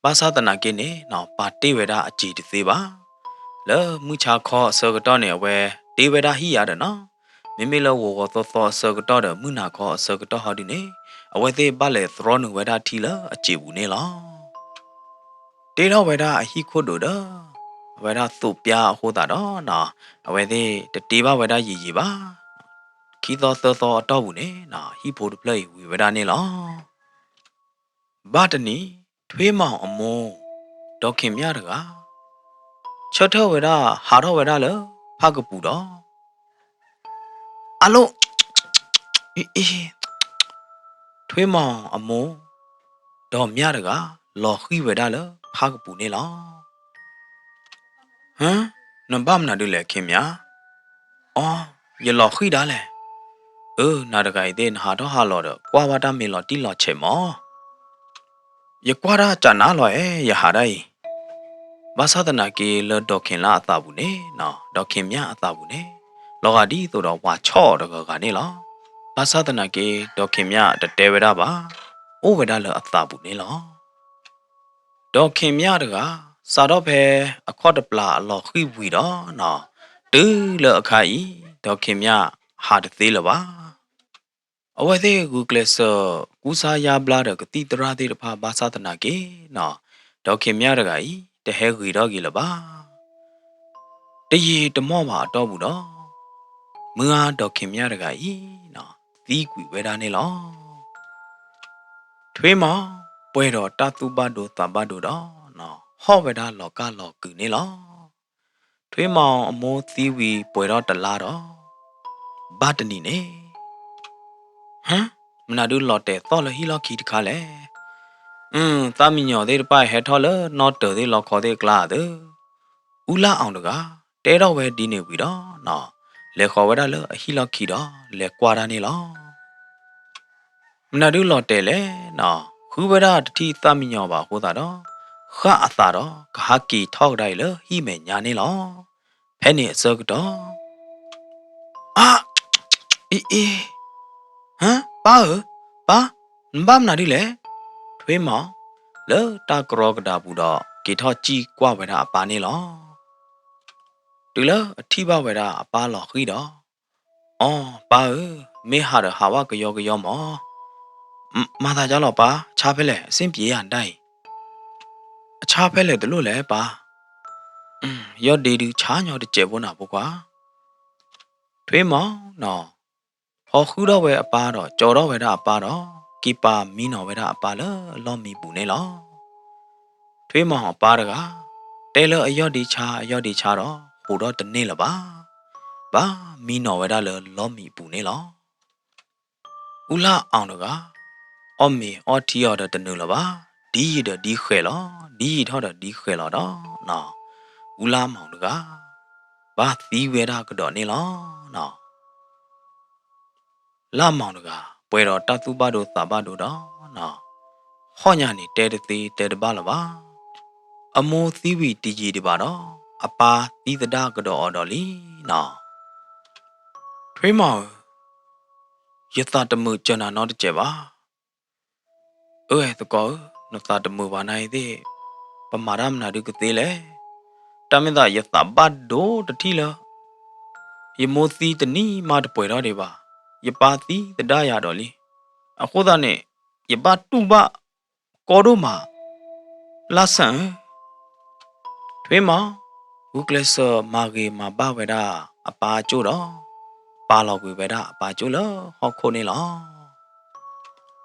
ဘၣ်ဆၣ်သနာ်က့န့ၣ်နီၤ ပာ်တ့ၢ်ဝဲဒၣ်အစ့ၤတသ့ဘၣ်. လၢမုၢ်ဆါခီအဆၢကတီၢ်န့ၣ် အဝဲတ့ဝဲဒၣ်ဟံၣ်ယါဒီးနီၤ, မ့မ့ၢ်လၢဂီၤဂီၤသီသီအဆၢကတီၢ်ဒီး မုၢ်နၤခီအဆၢကတီၢ်ဟီဒုန့ၣ် အဝဲသ့ၣ်ဘၣ်လဲၤသြီနုာ်ဝဲဒၣ်ထံလၢအစ့ၤပူၤန့ၣ်လီၤ. တ့ထီၣ်ဝဲဒၣ်အဟံၣ်ခိၣ်ဒိးဒီး အဝဲဒၣ်သိးပျါအဃိသတးဒီးနီၤ, အဝဲသ့ၣ်တတ့ဘၣ်ဝဲဒၣ်ယံာ်ယံာ်ဘၣ်. ခံသီသၢသီအတီၢ်ပူၤန့ၣ်နီၤ ဟံၣ်ဖိတဖျၢၣ်အံၤဝံၤဝဲဒၣ်န့ၣ်လီၤ. ဘၣ်တနံၤ ထွ့မီၤအမိၢ် ဒီးခ့ၣ်မၠၣ်တဂၤ ဆၢထၢၣ်ဝဲဒၣ်ဟးထီၣ်ဝဲဒၣ်လၢဖၣ်ကပူၤဒီး အလိၣ်, ထွ့မီၤအမိၢ် ဒီးမၠၣ်တဂၤ လီၤဃံၣ်ဝဲဒၣ်လၢဖၣ်ကပူၤန့ၣ်လီၤ. ဟၢ, နဘၣ်မနုၤဒုလဲၣ်ခ့ၣ်မၠၣ်. အိ, ယလီၤဃံၣ်ဒၣ်လဲာ်. အၢ, နၤတဂၤအံၤသ့ၣ် နဟးထီၣ်ဟးလီၤဒီး ကွၢ်ဝဲတၢ်မ့ၢ်လီၤတံၢ်လီၤဆဲးမီၤ. ယကွၢ်တၢ်ကနၣ်လီၤအဲ, ယဟးဒၣ်အံၤ. ဘၣ်ဆၣ်သနာ်က့လၢဒီးခ့ၣ်လၢ်အသးပူၤန့ၣ်နီၤ, ဒီးခ့ၣ်မၠၣ်အသးပူၤန့ၣ် လီၤဂာ်ဒ်သိးဒီးပှၤဆီၣ်အီၤတဂၤဂၤန့ၣ်လီၤ. ဘၣ်ဆၣ်သနာ်က့ ဒီးခ့ၣ်မၠၣ်တတဲဝဲဒၣ်ဘၣ်, အိၣ်ဝဲဒၣ်လၢအသးပူၤန့ၣ်လီၤ. ဒီးခ့ၣ်မၠၣ်တဂၤ စးထီၣ်ဖဲအခီၣ်တပျၢ်အလီၤဃံၣ်ဝံၤဒီးနီၤ, တုၤလၢအခါအံၤ ဒီးခ့ၣ်မၠၣ်ဟးတသ့လၢၤဘၣ်. အဝဲသ့ၣ်ဂုာ်ကျဲးစၢးကူစါယါဘျါဒီးကသံၣ်သရၣ်သ့ၣ်တဖၣ် ဘၣ်ဆၣ်သနာ်က့နီၤ, ဒီးခ့ၣ်မၠၣ်တဂၤအံၤ တဟဲဂ့ၤထီၣ်က့ၤလၢၤဘၣ်. တယံာ်တမီၢ်ဘၣ်အတီၢ်ပူၤဒီး မုၢ်ဂၤဒီးခ့ၣ်မၠၣ်တဂၤအံၤနီၤ သံကွံာ်ဝဲဒၣ်န့ၣ်လီၤ. ထွ့မီၤ ပှဲၤဒီးတၢ်သူၣ်ဘၣ်ဒိသးဘၣ်ဒိဒီးနီၤ, ဟီၣ်ဝဲဒၣ်လီၤကၢ်လီၤကုာ်န့ၣ်လီၤ. ထွ့မီၤအမိၢ်သံဝံၤပှဲၤထီၣ်တလါဒီး ဘၣ်တနံၤန့ၣ်, ဟၢ, မနုၤဒုလီၤတဲာ်သီၣ်လၢဟံၣ်လီၢ်ခံတခါလဲၣ်. အၢ, သၣ်မံယီၤသ့ၣ်တဖၣ်ဟဲထီၣ်လၢနီတၢၤသ့ၣ်လီခီသ့ၣ်အကျါဧါသၢ. အူလၢ်အီၣ်တဂၤ တဲထီၣ်ဝဲဒ်န့ၣ်ဝံၤဒီးနီၤ, လဲၤဃီၤဝဲဒၣ်လၢအဟံၣ်လီၢ်ခံဒီး လဲၤကွၢ်တၢ်န့ၣ်လီၤ. မနုၤဒုလီၤတဲာ်လဲၣ်နီၤ, ဃုဝဲဒၣ်တထံၣ်သၣ်မံယီၤဘၣ်အဃိသတးဒီး ဃၣ်အသးဒီးကဟးက့ၤထီၣ်ကဒါအံၤလၢဟံၣ်မဲာ်ညါန့ၣ်လီၤ. ဖဲန့ၣ်အဆၢကတီၢ် အါ, အ့အ့, ဟၢ, ပၢ်ဧၢ, ပၢ်, နဘၣ်မနုၤဒ်လဲၣ်. ထွ့မီၤ လၢတၢ်ကရီကဒါပူၤဒီး က့ၤထီၣ်စံၣ်ကွၢ်ဝဲဒၣ်အပၢ်န့ၣ်လီၤ. တုၤလၢအထံၣ်ဘၣ်ဝဲဒၣ်အပၢ်လီၤဃံၤဒီး, အိ, ပၢ်ဧၢ, မ့ၢ်ဟးဒီးဟးဝဲကယီကယီမး. မၤသးဒ်လဲၣ်ပၢ်, ဆါဖဲလဲၣ်, အဆင်ပြေဧါနဒၣ်အံၤ. အဆါဖဲလဲၣ်တလိၣ်လဲၣ်ပၢ်. ယီၢ်ဒ့ဒုဆါညီတစဲးဖိနၤဖိခွါ. ထွ့မီၤနီၤ ဖီဃုထီၣ်ဝဲအပၢ်ဒီး ကၠီထီၣ်ဝဲဒၣ်အပၢ်ဒီး က့ၤပာ်မံနီၤဝဲဒၣ်အပၢ်လၢလီၢ်မံပူၤန့ၣ်လီၤ. ထွ့မီၤအပၢ်တဂၤ တဲလၢအယီၢ်ဒ့ဆါ အယီၢ်ဒ့ဆါဒီး ဃိးထီၣ်တန့ၢ်လၢၤဘၣ်. ဘၣ်မံနီၤဝဲဒၣ်လၢလီၢ်မံပူၤန့ၣ်လီၤ. အူလၢ်အီၣ်တဂၤ အီၣ်မ့ၤအီထံအီၤဒီးတနုာ်လၢၤဘၣ်. ဒ်ယံာ်ဒီးဒ်ဃဲၤလီၤ, ဒ်ယံာ်ထီၣ်ဒီးဒ်ဃဲၤလီၤဒီးနီၤ, အူလၢ်မီၤတဂၤ ဘၣ်သံဝဲဒၣ်ကဒီးန့ၣ်လီၤနီၤ. လၢ်မီၤတဂၤ ပှဲၤဒီးတၢ်သူၣ်ဘၣ်ဒိသးဘၣ်ဒိဒီးနီၤ, ဟီၣ်ညါန့ၣ်တဲတသ့တဲတဘၣ်လၢၤဘၣ်. အမိၢ်သံဝံၤတယံာ်ဒံးဘၣ်ဒီး အပၢ်သံသဒၣ်ကဒီးအီၤဒီးလံနီၤ. ထွ့မီၤဧၢ, ယသးတမုာ်စၢၤနၤနီတစဲးဘၣ်. အၢ သကိးဧၢ, နသးတမုာ်ဘၣ်နၤအံၤသ့ၣ်, ပမၤတၢ်မနုၤဒုကသ့လဲၣ်. တၢ်မ့ၢ်သးယသးဘၣ်ဒိတထံၣ်လၢ ယမိၢ်သံတနံၤမးတပှဲၤထီၣ်ဒံးဘၣ်. ယပၢ်သံသဒၣ်ယၤဒီးလံ. အဃိသတးန့ၣ် ယဘၣ်တူၢ်ဘၣ်ကီဒိၣ်မး လၢ်ဆၣ်ဧၢ. ထွ့မီၤ ဂုာ်ကျဲးစၢးမၤဂ့ၤမၤဘၣ်ဝဲဒၣ်အပၢ်အကၠိၣ်ဒီး ပာ်လီၤကွံာ်ဝဲဒၣ်အပၢ်ကၠိၣ်လၢဟီၣ်ခိၣ်န့ၣ်လီၤ.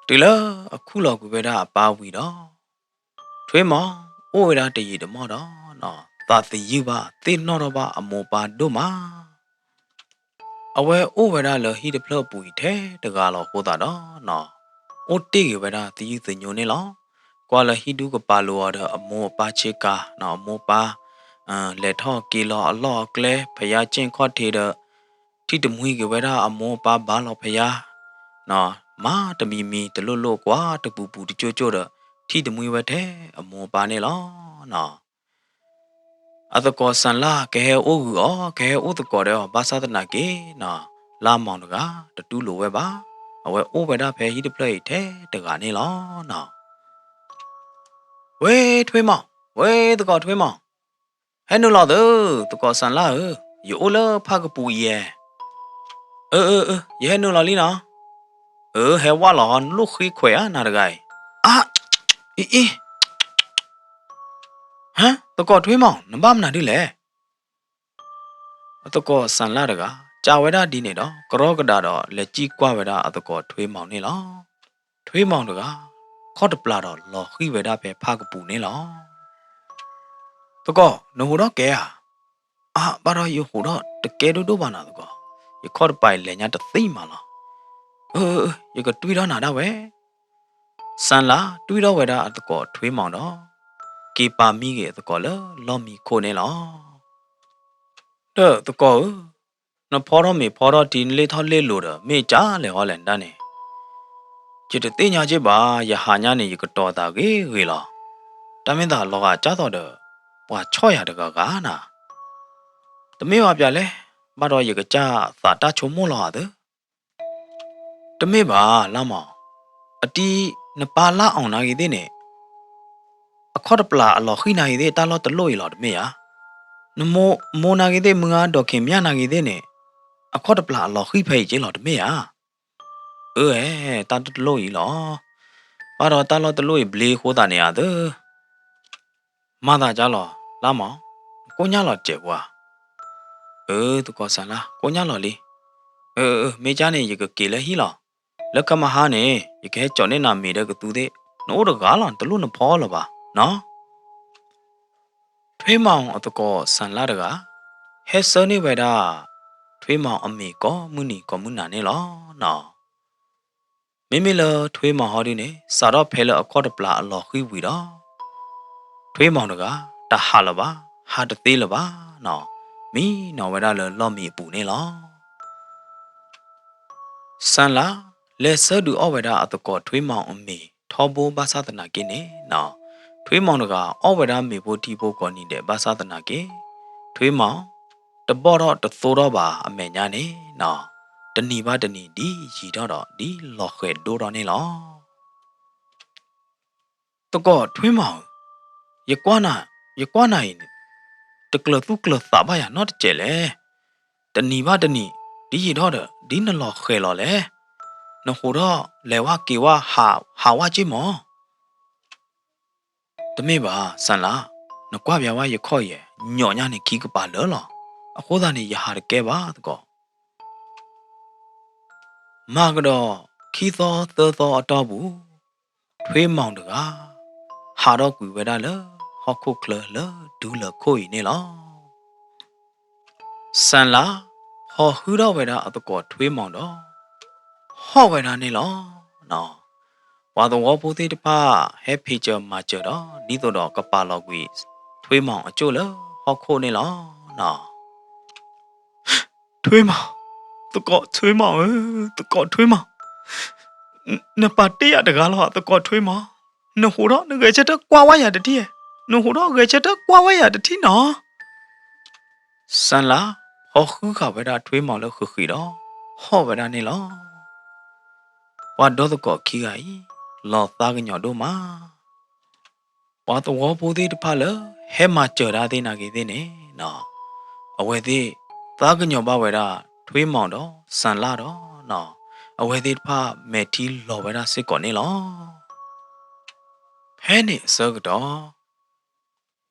တုၤလၢအခူၣ်လီၤကွံာ်ဝဲဒၣ်အပၢ်ဝံၤဒီး ထွ့မီၤအိၣ်ဝဲဒၣ်တယံာ်တမီၢ်ဒီး သးသယုၢ်ဘၣ်သ့ၣ်နီၣ်ထီၣ်ဘၣ်အမိၢ်ပၢ်ဒိၣ်မး. အဝဲအိၣ်ဝဲဒၣ်လၢဟံၣ်တဖျၢၣ်အပူၤအံၤထဲတဂၤလီၤအဃိသတးဒီး အိၣ်တ့ၢ်ဂ့ၤဝဲဒၣ်သယုၢ်သညိန့ၣ်လီၤ. ကွၢ်လၢဟံၣ်ဒူကပာ်လိာ်အီၤဒီးအမိၢ်အပၢ်ဆ့ကၤ, အမိၢ်အပၢ် လဲၤထီၣ်က့ၤလီၤအလီၢ်အကျဲ ဖယါက့ၣ်ခီၣ်ထံးဒီး ထံၣ်တမှံၤက့ၤဝဲဒၣ်အမိၢ်အပၢ်ဘါလီၤဖယါ မၤတမံၤမံၤတလိၣ်လိၣ်ကွၢ်တပူၤပူၤတကၠိၣ်ကၠိၣ်ဒီး ထံၣ်တမှံၤဝဲထဲအမိၢ်အပၢ်န့ၣ်လီၤ. အသကိးစၣ်လါကဟဲအိၣ်ဂုာ်အီၤ ကဟဲအိၣ်သကိးဒီးအီၤ ဘၣ်ဆၣ်သနာ်က့နီၤ လါမီၢ်တဂၤ တတူၢ်လိာ်ဝဲဘၣ်. အဝဲအိၣ်ဝဲဒၣ်ဖဲဟံၣ်တဖျၢၣ်အံၤထဲတဂၤန့ၣ်လီၤနီၤ. ဝ့ ထွ့မီၢ်, ဝ့ သကိးထွ့မီၢ်, ဟဲနုာ်လီၤသု, သကိးစၣ်လါဧၢ, ယအိၣ်လၢဖၣ်ကပူၤအံၤဧါ. အၢ အၢ အၢ ယဟဲနုာ်လီၤလံနီၤ. အၢ ဟဲဝဲလီၤဟီ နလိၣ်ဃ့ခွဲးဧါ နၤတဂၤအံၤ. အါ, အံၤ အံၤ ဟါ, သကိးထွ့မီၢ် နဘၣ်မနုၤဒ်လဲၣ်. အသကိးစၣ်လါတဂၤ စံးဝဲဒၣ်ဒ်န့ၣ်ဒီး ကရီကဒါဒီး လဲၤစံၣ်ကွၢ်ဝဲဒၣ်အသကိးထွ့မီၢ်န့ၣ်လီၤ. ထွ့မီၢ်တဂၤ ခီၣ်တပျၢ်ဒီးလီၤဃံၤဝဲဒၣ်ဖဲဖၣ်ကပူၤန့ၣ်လီၤ. သကိး နဟူးထီၣ်ကဲဧါ. အါ ဘၣ်ဒီးယဟူးထီၣ်တကဲဒိၣ်ဒိၣ်ဘၣ်နီၤသကိး, ယခီၣ်တပျၢ်အံၤလဲၤညါတသ့မးလီၤ. အၢ အၢ အၢ ယကတွံၢ်ထီၣ်နၤဒၣ်ဝဲ. စၣ်လါတွံၢ်ထီၣ်ဝဲဒၣ်အသကိးထွ့မီၢ်ဒီး က့ၤပာ်မံက့ၤအသကိးလၢလီၢ်မံခိၣ်န့ၣ်လီၤ. ဒီးသကိးဧၢ, နဖီထီၣ်မ့ၤဖီထီၣ်ထံ နလ့ၣ်ထီၣ်လ့ၣ်လိၤဒီး မ့ၢ်ကၢ်လဲၣ်ဟီလဲၣ်နဒၣ်န့ၣ်. ယတသ့ၣ်ညါက့ဘၣ်, ယဟးညါန့ၣ် ယကတီၤသးဂ့ၤဂ့ၤလီၤ. တၢ်မ့ၢ်သးလီၤဂာ်ကၢ်သိးဒီး ပှၤဆီၣ်ယၤတဂၤဂၤနၤ. တမ့ၢ်ဘၣ်ပျၢ်လဲၣ်, ဘၣ်ဒီးယကစၢ်သးတၢ်ဆိကမိၣ်လီၤဧါသၢ. တမ့ၢ်ဘၣ် လါမီၢ်, အတံၤနပၢ်လါအီၣ်နၤဂ့ၤသ့ၣ်န့ၣ် အခီၣ်တပျၢ်အလီၤဃံၤနၤဂ့ၤသ့ၣ် တၢ်လီၢ်တလိၣ်အံၤလီၤတမ့ၢ်ဧါ. နမိၢ်မိၢ်နၤဂ့ၤသ့ၣ် မုၢ်ဂၤဒီးခ့ၣ်မၠၣ်နၤဂ့ၤသ့ၣ်န့ၣ် အခီၣ်တပျၢ်အလီၤဃံၤဖဲအံၤက့လီၤတမ့ၢ်ဧါ. အၢ အဲ တၢ်တလိၣ်အံၤလီၤ. ဘၣ်ဒီးတၢ်လီၢ်တလိၣ်အံၤဘျ့ဃိသးန့ၣ်ဧါသၢ. မၤသးကၢ်လီၤ လါမီၢ်, ကိၣ်ညၣ်လီၤစဲးပှၤ. အၢ သကိးစၣ်လါ ကိၣ်ညၣ်လီၤလံ. အၢ အၢ မ့ၢ်ကၢ်န့ၣ် ယကက့ၤလၢဟံၣ်လီၤ. လၢကမဟါန့ၣ် ယကဟဲကၠီးန့ၢ်နၤမ့ၤဒီးကသူသ့ၣ်, နအိၣ်တဂၤလီၤ နတလိၣ်နဖီလၢၤဘၣ်နီၤ. ထွ့မီၢ်အသကိးစၣ်လါတဂၤ ဟဲဆှၢန့ၢ်ဝဲဒၣ် ထွ့မီၢ်အမ့ၤကိးမုၢ်နံၤကိးမုၢ်နၤန့ၣ်လီၤ. မ့မ့ၢ်လၢထွ့မီၢ်ဟီဒုန့ၣ် စးထီၣ်ဖဲလၢအခီၣ်တပျၢ်အလီၤဃံၤဝံၤဒီး ထွ့မီၢ်တဂၤ တဟးလၢၤဘၣ်, ဟးတသ့လၢၤဘၣ်နီၤ, မံနီၤဝဲဒၣ်လၢလီၢ်မံအပူၤန့ၣ်လီၤ. စၣ်လါ လဲၤဆှၢဒုးအီၣ်ဝဲဒၣ်အသကိးထွ့မီၢ်အမ့ၤထီဘိဘၣ်ဆၣ်သနာ်က့န့ၣ်နီၤ, ထွ့မီၢ်တဂၤ အီၣ်ဝဲဒၣ်မ့ၤဖိထံဖိကိးနံၤဒဲးဘၣ်ဆၣ်သနာ်က့ ထွ့မီၢ် တဘီၣ်ထီၣ်တသိထီၣ်ဘၣ်အမဲာ်ညါန့ၣ်နီၤ, တနံၤဘၣ်တနံၤဒ်ယံာ်ထီၣ်ဒီးဒ်လီၤဃဲၤဒိၣ်ထီၣ်န့ၣ်လီၤ. သကိးထွ့မီၢ်ဧၢ, ယကွၢ်နၤ, ယကွၢ်နၤအံၤန့ၣ် တကျၢၤသူၣ်ကျၢၤသးဘၣ်ယၤနီတစဲးလဲၣ်. တနံၤဘၣ်တနံၤ ဒ်ယံာ်ထီၣ်ဒီး ဒ်နလီၤဃဲၤလီၤလဲၣ်. နဟူးထီၣ်လဲၤဝဲက့ၤဝဲ ဟးဝဲက့ၤမီၢ်. တမ့ၢ်ဘၣ် စၣ်လါ, နကွၢ်ပျၢ်ဝဲယခီၣ်ယဲၢ် ညီၣ်ညါန့ၣ်ခံကပၤလၢာ်လီၤ. အဃိသတးန့ၣ် ယဟးတကဲဘၣ်သကိး. မၤကဒီးခံသီသၢသီအတီၢ်ပူၤ, ထွ့မီၢ်တဂၤ ဟးထီၣ်ကွံာ်ဝဲဒၣ်လၢဟီၣ်ခိၣ်ချၢလၢဒူလၢၢ်ခိၣ်အံၤန့ၣ်လီၤ. စၣ်လါ ဟီၣ်ဟုၣ်ထီၣ်ဝဲဒၣ်အသကိးထွ့မီၢ်ဒီး ဟီၣ်ဝဲဒၣ်န့ၣ်လီၤ. ပှၤသဝီဖိသ့ၣ်တဖၣ် ဟဲဖံးစၢၤမၤစၢၤဒီး ဒ်သိးဒီးကပာ်လီၤကွံာ် ထွ့မီၢ်အကၠိၣ်လၢဟီၣ်ခိၣ်န့ၣ်လီၤ. ထွ့မီၢ်, သကိးထွ့မီၢ်ဧၢ, သကိးထွ့မီၢ်, နပာ်တ့ၢ်ယၤတဂၤလီၤ သကိးထွ့မီၢ်. နဟူးထီၣ်နဂဲၤဆၢထၢၣ်ကွၢ်ဝဲယၤတထံၣ်, နဟူးထီၣ်ဂဲၤဆၢထၢၣ်ကွၢ်ဝဲယၤတထံၣ်နီၤ. စၣ်လါ ဟီၣ်ဟုၣ်ဃာ်ဝဲဒၣ်ထွ့မီၢ်လၢဃံးဃံးဒီး ဟီၣ်ဝဲဒၣ်န့ၣ်လီၤ. ပှၤဒီသကိးခံဂၤအံၤ လီၤသးကညီၤဒိၣ်မး. ပှၤသဝီဖိသ့ၣ်တဖၣ်လၢဟဲမၤစၢၤတၢ်သ့ၣ်နာ်က့ၤသ့ၣ်န့ၣ်, အဝဲသ့ၣ်သးကညီၤဘၣ်ဝဲဒၣ်ထွ့မီၢ်ဒီးစၣ်လါဒီး အဝဲသ့ၣ်တဖၣ်မဲာ်ထံလီၤဝဲဒၣ်စ့ၢ်ကီးန့ၣ်လီၤ. ဖဲန့ၣ်အဆၢကတီၢ်,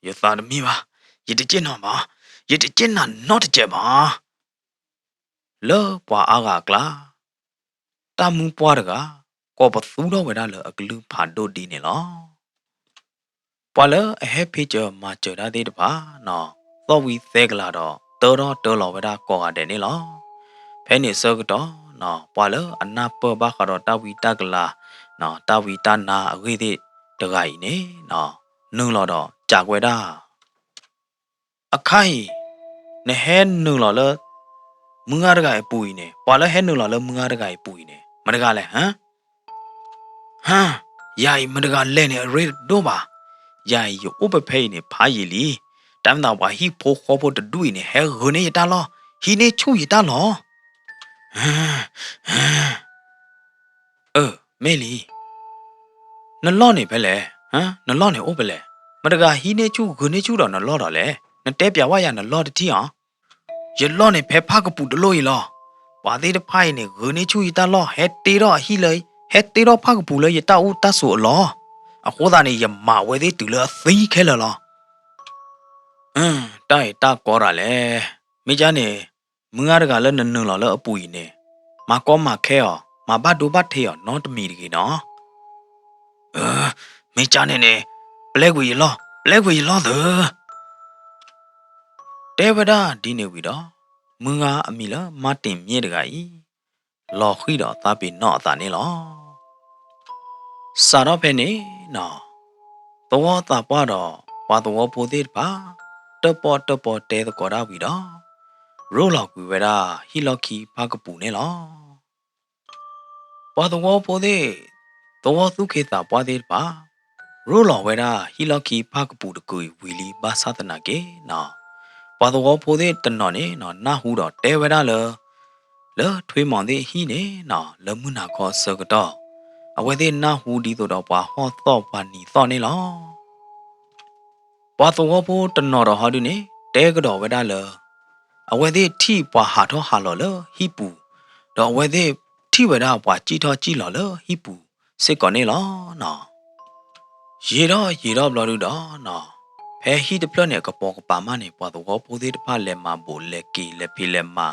ယသးတမံဘၣ်, ယတက့ၢ်နၤဘၣ်, ယတက့ၢ်နၤနီတစဲးဘၣ်. လၢပှၤအါဂၤအကျါ, တၢ်မုၢ်ပှၢ်တဂၤ ကိးပသူထီၣ်ဝဲဒၣ်လၢအကလုၢ်ဖးဒိၣ်ဒ်န့ၣ်လီၤ. ပှၤလၢအဟဲဖံးစၢၤမၤစၢၤတၢ်သ့ၣ်တဖၣ်နီၤ, သီၣ်ဝံၤသဲကလၤဒီး တၢထီၣ်တၢလီၤဝဲဒၣ်ကိးဂၤဒဲးန့ၣ်လီၤ. ဖဲန့ၣ်အဆၢကတီၢ်နီၤ, ပှၤလၢအနၢ်ပၢၢ်ဘၣ်ဃးဒီးတၢ်ဝံတၢ်ကလၤ, တၢ်ဝံတၢ်နါအဂ့ၢ်သ့ၣ်တဂၤအံၤန့ၣ်နီၤ, နုာ်လီၤဒီးစံးဝဲဒၣ် အခါအံၤ, နဟဲနုာ်လီၤလၢ မုၢ်ဂၤတဂၤအံၤအပူၤအံၤန့ၣ်, ပှၤလၢဟဲနုာ်လီၤလၢမုၢ်ဂၤတဂၤအံၤအပူၤအံၤန့ၣ် မတဂၤလဲၣ်, ဟၢ, ဟၢ, ယၤအံၤမတဂၤလဲၣ်န့ၣ် အရ့ဒိၣ်ဘၣ်. ယၤအံၤယအိၣ်ဖဲဖဲအံၤန့ၣ် ဖးယံာ်လံ. တၢ်မ့ၢ်သးပှၤဟံၣ်ဖိဃီဖိတဒူၣ်အံၤန့ၣ် ဟဲဂုာ်န့ၢ်ယတၢ်လီၢ်, ဟံးန့ၢ်ဆူၣ်ယတၢ်လီၢ်. အၢ မ့ၢ်လံ, နလီၢ်န့ၣ်ဖဲလဲၣ်, နလီၢ်န့ၣ်အိၣ်ဖဲလဲၣ်, မတဂၤဟံးန့ၢ်ဆူၣ်ဂုာ်န့ၢ်ဆူၣ်ဒီးနလီၢ်ဒီးလဲၣ်, နတဲပျးဝဲယၤနလီၢ်တထံၣ်အီၤ. ယလီၢ်န့ၣ်ဖဲဖၣ်ကပူၤတလိၣ်အံၤလီၤ. ပှၤသ့ၣ်တဖၣ်အံၤန့ၣ် ဂုာ်န့ၢ်ဆူၣ်ယတၢ်လီၢ်, ဟဲတ့ထီၣ်အဟံၣ်လၢ, ဟဲတ့ထီၣ်ဖၣ်ကပူၤလၢယတၢ်အိၣ်တၢ်ဆိးအလီၢ်. အဃိသတးန့ၣ် ယမၤဝဲသ့ၣ်တုၤလၢအသံခဲလၢာ်လီၤ. တၢ်အံၤတၢ်ကီတၢ်လဲၣ်, မ့ၢ်ကၢ်န့ၣ် မုၢ်ဂၤတဂၤလၢနနုာ်လီၤလၢအပူၤအံၤန့ၣ်, မၤကီမၤခဲအီၤ, မၤဘၣ်ဒိဘၣ်ထံးအီၤနီတမံၤတဂ့ၤနီၤ. မ့ၢ်ကၢ်န့ၣ်န့ၣ်, ပျဲကွံာ်ယလီၢ်, ပျဲကွံာ်ယလီၢ်သု. တဲဝဲဒၣ်ဒ်န့ၣ်ဝံၤဒီး, မုၢ်ဂၤအမံၤလၢမါတ့ၢ်မ့ၢ်တဂၤအံၤ လီၤဃံၤဒီးသးပ့ၤနီၣ်အသးန့ၣ်လီၤ. စးထီၣ်ဖဲန့ၣ်နီၤ, သဝီသးပှၢ်ဒီးပှၤသဝီဖိသ့ၣ်တဖၣ် တၢၣ်ပီၣ်တၢၣ်ပီတဲသကိးတၢ်ဝံၤဒီး, ရိၣ်လီၤကွံာ်ဝဲဒၣ်ဟံၣ်လီၢ်ခံဖၣ်ကပူၤန့ၣ်လီၤ. ပှၤသဝီဖိသ့ၣ်, သဝီသူၣ်က့သးပှၢ်သ့ၣ်တဖၣ် ရိၣ်လီၤဝဲဒၣ်ဟံၣ်လီၢ်ခံဖၣ်ကပူၤတကုာ်အံၤဝံၤလံဘၣ်ဆၣ်သနာ်က့နီၤ, ပှၤသဝီဖိသ့ၣ်တနီၤန့ၣ်နီၤ နၢ်ဟူဒီးတဲဝဲဒၣ်လၢ လၢထွ့မီၤသ့ၣ်အဟံၣ်န့ၣ်နီၤ လၢမုၢ်နၤခီအဆၢကတီၢ်, အဝဲသ့ၣ်နၢ်ဟူဒ်သိးဒီးပှၤဟီၣ်သီၣ်ပှၤနံၤသီၣ်န့ၣ်လီၤ. ပှၤသဝီဖိတနီၤဒီးဟီဒုန့ၣ် တဲကဒီးဝဲဒၣ်လၢ အဝဲသ့ၣ်ထံၣ်ပှၤဟးထီၣ်ဟးလီၤလၢဟံၣ်ပူၤ, ဒီးအဝဲသ့ၣ်ထံၣ်ဝဲဒၣ်ပှၤစံၣ်ထီၣ်စံၣ်လီၤလၢဟံၣ်ပူၤစ့ၢ်ကီးန့ၣ်လီၤနီၤ. ယံာ်ထီၣ်ယံာ်ထီၣ်ဘျီဒုဒီးနီၤ, ဖဲဟံၣ်တဖျၢၣ်န့ၣ် အကပိာ်ကပၤမးန့ၣ် ပှၤသဝီဖိသ့ၣ်တဖၣ်လဲၤမၤဘူးလဲၤက့ၤ လဲၤဖံးလဲၤမၤ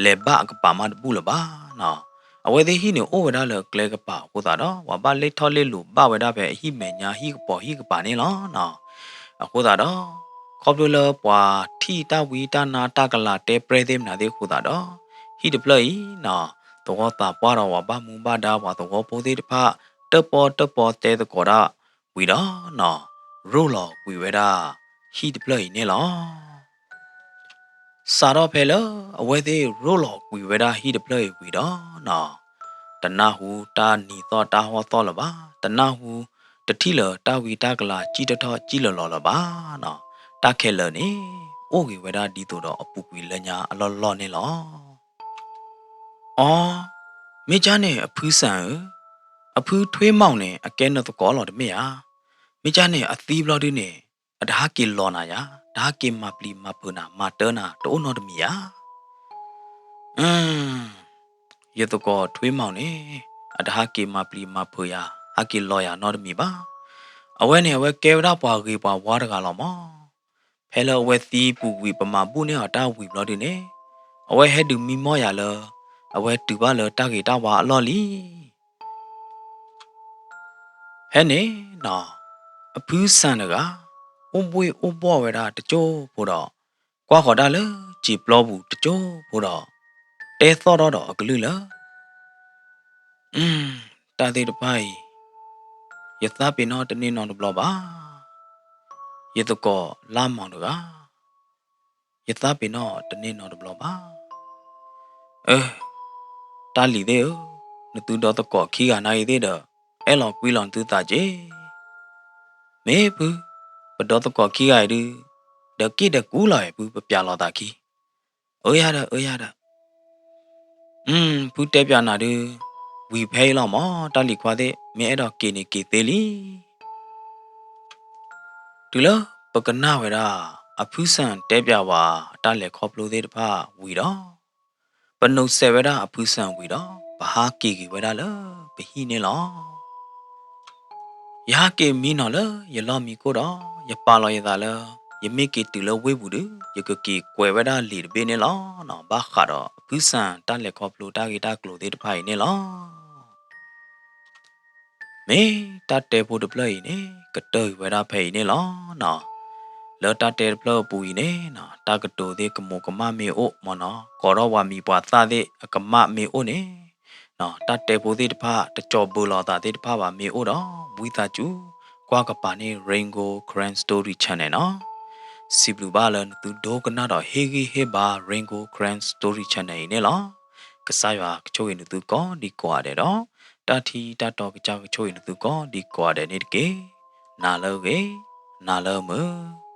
လဲၤဘၣ်အကပၤမးတဘူၣ်လၢၤဘၣ်နီၤ. အဝဲသ့ၣ်ဟံၣ်န့ၣ်အိၣ်ဝဲဒၣ်လၢကျဲကပၤအဃိသတးဒီး ပှၤဘၣ်လ့ၣ်ထီၣ်လ့ၣ်လူၤဘၣ်ဝဲဒၣ်ဖဲအဟံၣ်မဲာ်ညါဟံၣ်ကပီၤဟံၣ်ကပၤန့ၣ်လီၤနီၤ. အဃိသတးဒီး ခီဖျိလၢပှၤထံၣ်တၢ်ဝံတၢ်နါတၢ်ကလၤတဲပြဲၢ်သ့ၣ်မနုၤသ့ၣ်အဃိသတးဒီး ဟံၣ်တဖျၢၣ်အံၤနီၤ, သဝီသးပှၢ်ဒီးပှၤဘၣ်မူဘၣ်ဒါပှၤသဝီဖိသ့ၣ်တဖၣ် တၢၣ်ပီၣ်တၢၣ်ပီတဲသကိးတၢ်ဝံၤဒီးနီၤ, ရိၣ်လီၤကွံာ်ဝဲဒၣ်ဟံၣ်တဖျၢၣ်အံၤန့ၣ်လီၤ. စးထီၣ်ဖဲလၢအဝဲသ့ၣ်ရိၣ်လီၤကွံာ်ဝဲဒၣ်ဟံၣ်တဖျၢၣ်အံၤဝံၤဒီးနီၤ, တနၢ်ဟူတၢ်နံၤသီၣ်တၢ်ဟီၣ်သီၣ်လၢၤဘၣ်, တနၢ်ဟူ တထံၣ်လၢၤတၢ်ဝံတၢ်ကလၤစံၣ်ထီၣ်ထီၣ်စံၣ်လီၤလီၤလၢၤဘၣ်နီၤ, တၢ်ခဲလၢာ်န့ၣ် အိၣ်ဂ့ၤဝဲဒၣ်ဒ်သိးဒီးအပူၤကွံာ်လၢညါအလီၢ်လီၢ်န့ၣ်လီၤ. အိ, မ့ၢ်ကၢ်န့ၣ်အဖုစၢ်ဧၢ, အဖုထွ့မီၣ်န့ၣ် အကဲနသကိးလီၤတမ့ၢ်ဧါ. မ့ၢ်ကၢ်န့ၣ်အသံဘျီဒုန့ၣ် အတဟးက့ၤလီၤနၤယၤ, တဟးက့ၤမၤပျံၤမၤဖုးနၤ မၤတၢနၤတအိၣ်နီတမံၤယၤ. ယသကိးထွ့မီၣ်န့ၣ် အတဟးက့ၤမၤပျံၤမၤဖုးယၤ, ဟးက့ၤလီၤယၤနီတမံၤဘၣ်. အဝဲန့ၣ် အဝဲကဲဝဲဒၣ်ပှၤဂ့ၤပှၤဝါတဂၤလီၤမး. ဖဲလၢအဝဲသံပူၤကွံာ် ပမၤဘူၣ်န့ၢ်အီၤတၢ်ဝံၤဘျီဒုန့ၣ်, အဝဲဟဲဒုးမံမီၢ်ယၤလၢ အဝဲတုၤဘၣ်လၢတၢ်ဂ့ၤတၢ်ဝါအလီၢ်လံ. ဖဲန့ၣ်နီၤ, အဖုစၢ်တဂၤ အိၣ်ဘှ့ၣ်အိၣ်ဘှီၣ်ဝဲဒၣ်တကၠိၢ်ဖိဒီး ကွၢ်ဃီၤတၢ်လၢစံာ်ပျီပူၤတကၠိၢ်ဖိဒီး တဲသီၣ်ထီၣ်ဒီးအကလုၢ်လၢ တၢ်သ့ၣ်တဖၣ်အံၤ ယသးပ့ၤနီၣ်တန့ၢ်နီတဘျီဘၣ်. ယသကိးလါမီၤတဂၤ ယသးပ့ၤနီၣ်တန့ၢ်နီတဘျီဘၣ်. အၢ, တၢ်လံၤသ့ၣ်ဧၢ, နသုဒီသကိးခံဂၤနာ်ဂ့ၤသ့ၣ်ဒီး အဲၣ်လီၤကွံလီၤနသုသးက့ၤ. မ့ၢ်ဖု, ပဒီသကိးခံဂၤအံၤဒုး ဒီးက့ၣ်ဒီးကူလီၤအံၤဖု ပပျးလီၤသးခံ. အၢယၤဒီး အၢယၤဒီး. ဖုတဲပျးနၤဒုး ဝံၤဖဲအံၤလီၤမး တၢ်လံၤခွါသ့ၣ် မ့ၢ်အဲၣ်ဒိးက့ၤန့ၣ်က့ၤသ့လံ. တုၤလၢပကနၣ်ဝဲဒၣ် အဖုစၢ်တဲပျးဝဲအတၢ်လဲၤခီဖျိသ့ၣ်တဖၣ်ဝံၤဒီး, ပနိးစဲးဝဲဒၣ်အဖုစၢ်ဝံၤဒီး ပဟးက့ၤက့ၤဝဲဒၣ်လၢပဟံၣ်န့ၣ်လီၤ. ယဟးက့ၤမံနီၤလၢယလီၢ်မံခိၣ်ဒီး ယပာ်လီၤယသးလၢ ယမ့ၢ်က့ၤတုၤလၢဝ့ၢ်ပူၤဒုး ယကက့ၤကွဲးဝဲဒၣ်လံာ်တဘ့ၣ်န့ၣ်လီၤ. ဘၣ်ဃးဒီးအဖုစၢ်တၢ်လဲၤခီဖျိတၢ်ဂ့ၢ်တၢ်ကျိၤသ့ၣ်တဖၣ်အံၤန့ၣ်လီၤ. မ့ၢ်တၢ်တဲဖိတဖျၢၣ်အံၤန့ၣ် ကတၢၢ်ကွံာ်ဝဲဒၣ်ဖဲအံၤန့ၣ်လီၤ. လၢတၢ်တဲတဖျၢၣ်အပူၤအံၤန့ၣ် တၢ်ကတိၤသ့ၣ်ကမူးကမၣ်မ့ၢ်အိၣ်မ့ၢ်နီၤ ကိးထီၣ်ပှၤမံၤပှၤသၣ်သ့ၣ်အကမၣ်မ့ၢ်အိၣ်န့ၣ် တၢ်တဲဖိသ့ၣ်တဖၣ် တကၠီၤဘၢလီၤသးသ့ၣ်တဖၣ်ဘၣ်မ့ၢ်အိၣ်ဒီး ဝံသးစူၤ ကွၢ်ကပၤန့ၣ် Rain Gold Karen Story Channel နီၤ. စံးဘျုးဘၣ်လၢနသုဒိကနၣ်ဒီးဟ့ၣ်ဂံၢ်ဟ့ၣ်ဘါ Rain Gold Karen Story Channel အံၤန့ၣ်လီၤ. ကစၢ်ယွၤကဆိၣ်ဂ့ၤနသုကိးဒံကိးဂၤဒဲးဒီး တၢ်ထံတၢ်တီကစၢ်ကဆိၣ်ဂ့ၤနသုကိးဒံကိးဂၤဒဲးန့ၣ်တက့ၢ်. နၤလၢအဂ့ၤ, နၤလၢအမုာ်.